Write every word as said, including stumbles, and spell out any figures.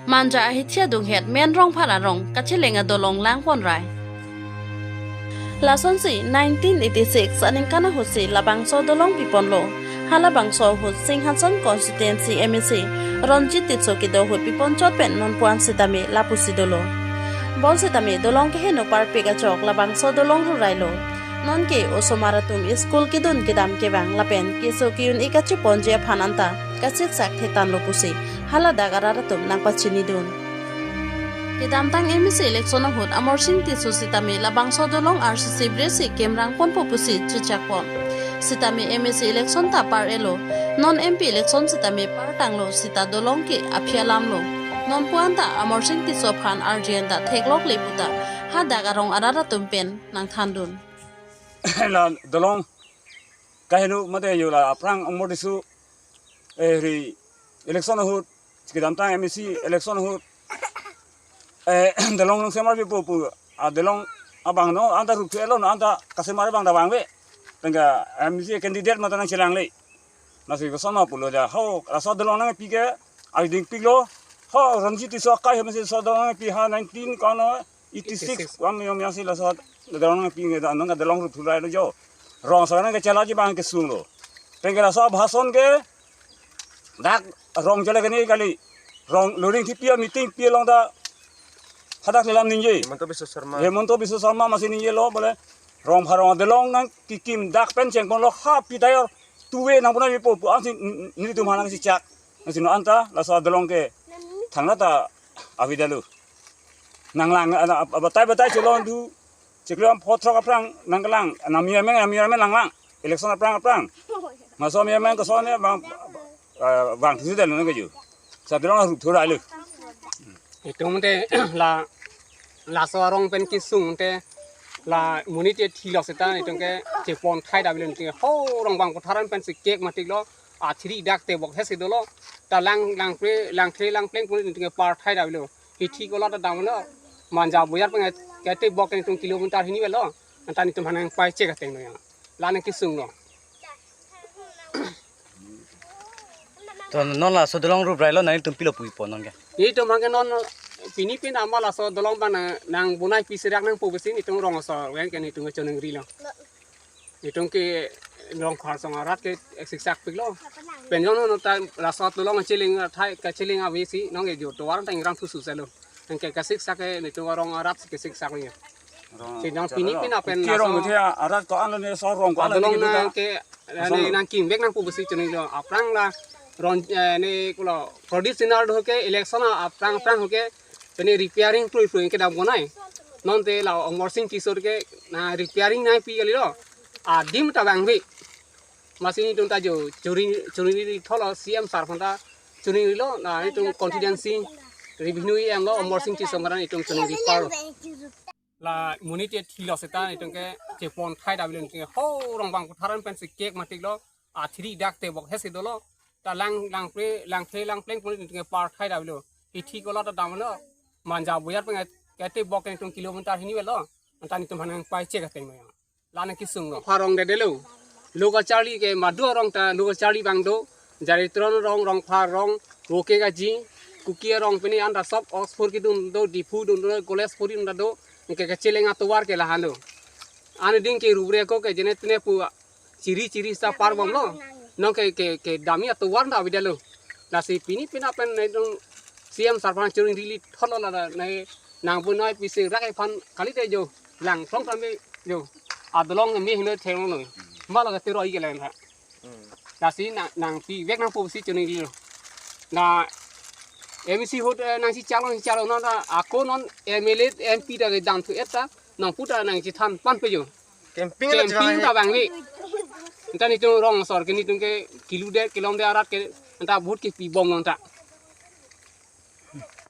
Manja ahithi adunghet main rongphar arong kacheleng adolong langponrai. Lasonsi nineteen eighty-six aningkan ahutsi labangso adolong piponlo. Halabangso ahut Singhason constituency M A C Ronjit Tisso kedo ahut piponchot pen nonpu-an sitame lapusi dolo. Bonsitame dolong keheno parpik ajok labangso adolong rurailo. Nonke osomar atum school kedun kedam kevang lapen keso ke-un-e kachiponji aphan anta kasiksak thetanlo pusi haladak arat atum nangpachinidun. Kedamtang M A C election ahut Amarsing Tisso sitame labangso adolong R C C bridge si kemrang ponpo pusi chechakpon. Sitame M A C election ta par-elo. Non M P election sitame partanglo sita dolong ke aphi alamlo. Nonpu-an ta Amarsing Tisso aphan arjen ta theklokle puta hadak arong arat atum pen nangthandun. La dolong kaheno mate yo la aphrang Amarsing Tisso, eh, ri election ahut, kedamtang M A C election ahut, eh, dolong nangsemar pipo pu, adolong abang no anta ruk thelo no anta kasemar abang ta vangve. Tengka M A C candidate mate nangchelangle. Lasi kosonma pulo ja, ho, laso adolong nangpi ke, arideng piklo, ho, Ronjit Tisso akai M A C laso adolong nangpi ha nineteen kono eighty-six, eighty-six. Wan yom yasi laso adolong nangpi nge da nang adolong ruk thurailo jo. Rong asor nangkechelaji abang kesunglo. Tengke laso abhason ke, dak rong chele kene kali. Rong loring thipi meeting pi along ta hadak lelam ningje. Himanta Biswa Sarma. Himanta Biswa Sarma masi ningjelo bole rongphar arong adolong nangkekim dak pen chengponlo ha pi tayor tuve nangpuna pipo pu ansi n-, n-, nelitum aphan nangsichak. Nangsi no anta laso adolong ke thangnat ta avedetlo. Nanglang, ana, batai batai cholon du. Chiklo am phothrok aphrang nangkelang, nami ameng, nami ameng langlang. Election aphrang aphrang. Maso nami ameng kosonne bang, eh, bang thusi dal nang keju. Laso adolong ruk thurailo. Itum te la, laso arong pen kesung te la monit athilo seta itum ke chepon thai davelo te ho rong bang kotharan pensi kek matiklo. Athiri dak tebok hesi dolo. Ta lang, langpre, langthre, langpleng pun itum ke par thai davelo. Hithi kola ta damlo. Manja boyar pen kete bok itum kilometer hini velo. Anta itum aphan nangpaichek ateng lo ya. La nangkesunglo. To non laso adolong ruprailo nangtum pilo puipo nonke. Itum aphan ke non pini pin ama laso adolong abang nang, nangbonai pi serak nangpo pusi itum rong asor wen ke itum choningrilo. Itum ke rongphar asong arat ke siksak piklo. Pen jong non ta laso adolong cheleng athai kacheleng avesi nonke jo tovar ta ingrang thusu selo. Nangke kasiksak ke itum rong arat kesiksak ya. Rong si nang pini pin apen ke rong laso the arat ko-an ne so rong ko-an adolong ne nangke, asong ne lo. Nangkim vek nangpo pusi choningrilo aphrang la ron, eh, ne kulo Pradip Sinha do ke election aphrang aphrang ke pene repairing kroi kroi kedam bonai. Non te la Amarsing Tisso ke na repairing nangpi kalilo. Adim ta vangve. Masi itum ta jo choningri, choningrithotlo C M sir aphan ta choningrilo na itum constituency revenue E M lo Amarsing Tisso aphan itum choningri parlo. La monit athilo seta itum ke chepon thai davelo itum ke ho rong bang kotharan pensi kek matiklo. Athiri dak tebok hesi dolo. Ta lang, langpre, langthre, langpleng pun itum ke par thai davelo. Hithi kola ta damlo. Manja boyar pen kete bok itum kilometer hini velo. Anta itum aphan nangpaichek ateng lo ya. La nangkesunglo. Pharong dedelo. Lo kacharli ke madu arong ta lo kacharli abang do. Jaritron arong, rongphar arong, Roke Kaji, Kuki arong pini anta sob Oxford kedun do, Diphu dun do, college puri dun do. Nangke kacheleng atovar ke lahan do. Ane ding ke rubre ko ke jene tene pu chiri chiri sa par bomlo. Nonke ke, kedamji atovar ta avedetlo. Lasi pini pin apen itum C M sir aphan choningrithotlo la ne nangbonai pi serak aphan kalite jo lang thong tame jo adolong me hine thenglo. Malo ke tero ai ke lang tha. Lasi nang, nangpi vek nangpo pusi choningrilo. Na M C ahut, eh, nangsichaklo, nangsichaklo non ta ako non M L A M P ta kedam thu et ta nangpu ta nangchethan ponpe jo. Camping ta camping ta vangve. Anta itum rong asor ke itum ke kilu de kilom de arat ke anta vote kepi bomlo anta.